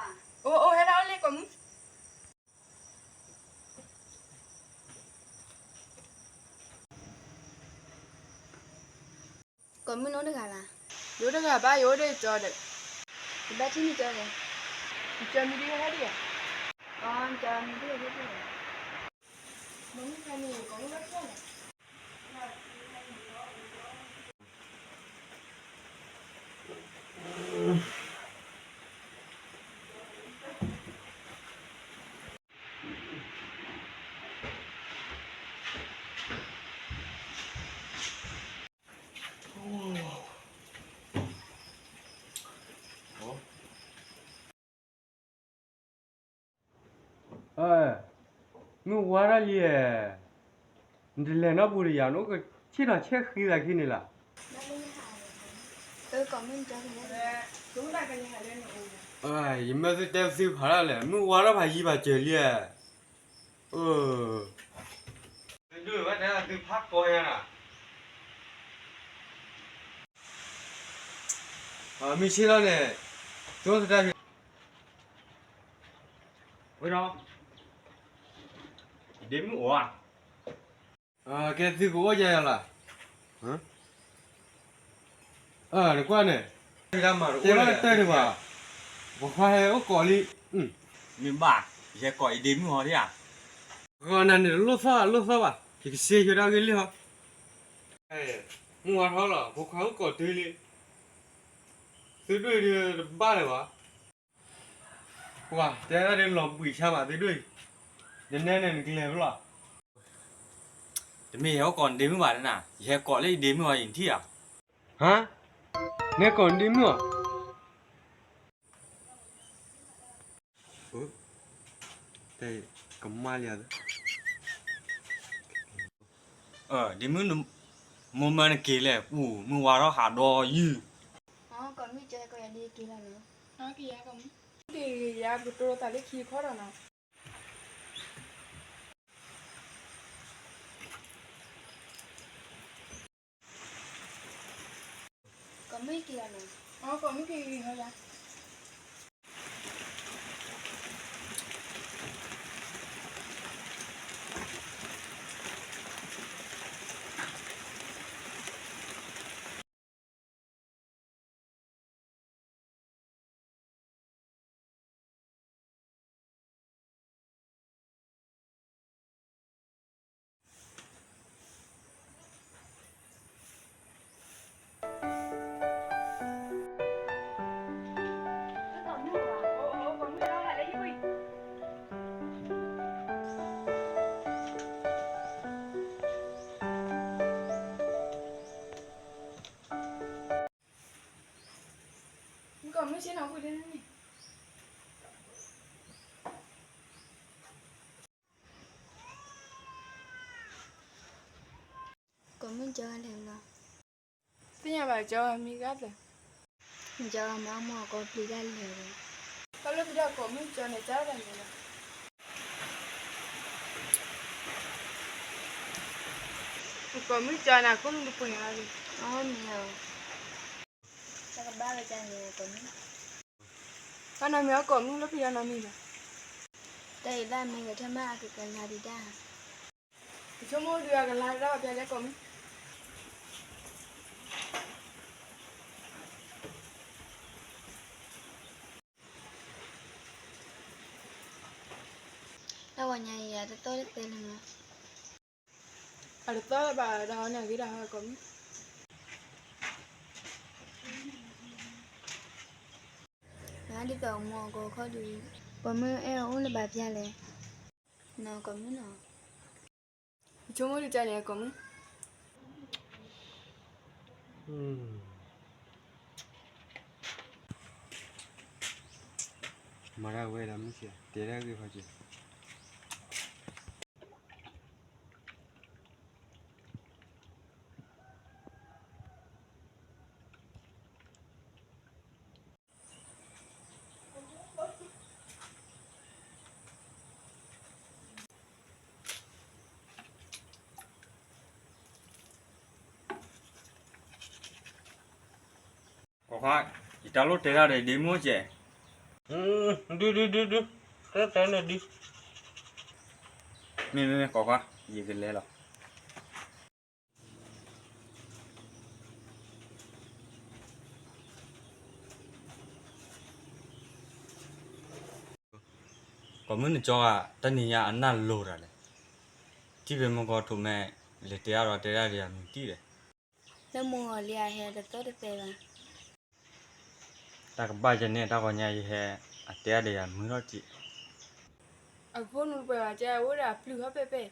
အိၣ်အိၣ် ဟဲဒၣ်အိၣ်လံ ကိးမုၢ်. ကိးမုၢ် နအိၣ်တဂၤလီၤ. ယအိၣ်တဂၤဘၣ်, ယအိၣ်ဒီးယကၠီဒီး. ယဘၣ်ထံၣ်နကၠီဒီး. ယကၠီမံၤဒုဟဲဒံးဧါ. အီ နကၠီမံၤဒုဟဲဒံးဧါ. မ့ၢ်ခါန့ၣ် ကိးမုၢ်ဘၣ်ဖျၢၣ်လီၤ. မုၢ်ဝါထီၣ်လံဧါ, နတလဲၤနီတပူၤဒီးယၤ, နအိၣ်ကဆ့ၣ်နီၤဆဲဃံသးခံန့ၣ်လီၤ. ယမ့ၢ်သုတဲသုဖးဒၣ်လဲၣ်, မုၢ်ဝါထီၣ်ဖးယံာ်ဘၣ်စၢၤလံဧါ. ဒုးဘၣ်တဲသုဖးကီညါနၤ. မုၢ်ဆ့ၣ်လီၤန့ၣ်, သုအိၣ်သတးဖဲ, ဝဲဒီး, ဒ့မုၣ်အိၣ်ဧါ. ကဲသုကအိၣ်ယၤယၤလီၤ. နကွၢ်န့ၣ်, တဲဘၣ်တၢ်တဘၣ်, ပခွါဟဲအိၣ်ကိးလံ. မ့ၢ်ဘၣ်, ယဟဲကိးအံၤဒ့မုၣ်ဟီဒံးဧါ. ဂီၤနၤန့ၣ်တလိၣ်သီၣ်လိၣ်သီၣ်ဘၣ်, ယကစ့ယိၤဒၣ်ဂ့ၤလံဟီ. မုၢ်ဝါထီၣ်လီၤ, ပခွါအိၣ်ကိးတုၤလံ. သုဒွဲၣ်ဒုးတဘၣ်လၢၤဘၣ်. ပှၤတဲဒၣ်ဒုးလီၤဘှံးဆါဘၣ်သုဒွဲၣ်အံၤ, နနဲန့ၣ်နကလဲၤဖဲလဲၣ်. တမ့ၢ်ယဟဲအိၣ်ကိးနဒ့မုၣ်ဘၣ်နၤ, ယဟဲကိးလၢယဒ့မုၣ်အီၤအံၤနထံၣ်ဧါ. ဟါ, နဟဲကိးနဒ့မုၣ်အီၤ. တကမၣ်လံဧါ. ဒ့မုၣ်, မိၢ်မၢနက့ၤလဲၣ်, ပူၤမုၢ်ဝါထီၣ်ဟးဒီးယုၢ်. ကိးမုၢ်ကၢကိးယၤဒ်က့ၤလီၤနီၤ. က့ၤယၤပကတိၤသးလၢခံခီဒီးနီၤ. ကိးမုၢ်က့ၤလီၤနီၤ. ကိးမုၢ်က့ၤဟီယၤ. ကိးမုၢ်ဆ့ၣ်နီၤပှံၤဒ်န့ၣ်. ကိးမုၢ်ကၠီလဲၤလီၤ. သ့ၣ်ညါဘၣ်ကၠီမံၤဂၤသၢ. ကၠီမၤမိၢ်အကိးပျံၤတၢ်လဲၤဒီး. ခီလၢပဒီးကိးမုၢ်ကၠီန့ၣ် ကၠီတၢ်လဲၤလီၤ. ကိးမုၢ်ကၠီန့ၣ် ကိးမုၢ်တပှဲၤအါလံ. အီမ့ၢ်ဧါ. တၢ်ကဘၣ်ဝဲကန့ၣ်ကိးမုၢ်. ဘၣ်နီၢ်မံၤအီၤကိးမုၢ်လၢပယီၤနီၢ်မံၤဘၣ်. တၢ်အံၤဘၣ်မ့ၢ်ဂဲၤထၢၣ်မးအကကလၤဒံးဒၣ်. ယဆိကမိၣ်ဒုးအကလၤဒၣ်ဘၣ်ပျဲလဲၣ်ကိးမုၢ်. တၢ်ဝဲညါအံၤ အတသီၣ်တသဲလၢၤနီၤ. အတသီၣ်ဘၣ်ဒီးဟီန့ၣ် အဂ့ၤဒၣ်ဟီကိးမုၢ်. ဒ်သိးအမိၢ်အကိးခီၣ်ဒုး, ကိးမုၢ်အဲၣ်အအိၣ်လၢၤဘၣ်ပျဲလဲၣ်. နီၢ်ကိးမုၢ်နီၤ. ယဆိကမိၣ်ဒုးကန့ၣ်ကိးမုၢ်. မၤတၢ်ဝဲဒၣ်မုၢ်ဆ့ၣ် တဲတၢ်ဂ့ၢ်ဖးက့ၤ. ကွၢ်ခွါ, ယတၢ်လိၣ်တဲတၢ်ဒီးဒ့မုၣ်ကဲး. ဒု ဒု ဒု ဒု, တၢ်တဲန့ၣ်ဒု, မ့ၢ် မ့ၢ် မ့ၢ် ကိးကွၢ်, ယကလဲၤလီၤ. ကိးမုၢ်နကၠီဂၤ တၢ်နံၤညါအနၢ်လိၤတၢ်လဲၣ်, ထံၣ်ဖဲမုၢ်ဂီၤထိးမဲာ် လဲၤတဲအါဒီးတဲဒၣ်ဒီးယၤမုၢ်တံၢ်လဲၣ်. လၢမုၢ်ဂီၤလံအဟဲတသီတသဲဘၣ်. တၢ်ကဘၣ်ယၤန့ၣ် တၢ်ဂီၤညါယဟဲ အတဲအါဒီးယၤမုၢ်ထီၣ်က့ၤ. အဖိနုာ်တပှဲၤဘၣ် ကဲအိၣ်ဒီးအပျုၢ်ဟီၣ်ပဲၣ်ပဲၣ်.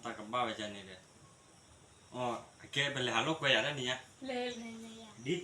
တၢ်ကဘၣ်ဝဲဒ်န့ၣ်ဒီး, အကဲပလဲၤဟးလိာ်ကွဲယၤတၢ်နံၤညါ, ဒ်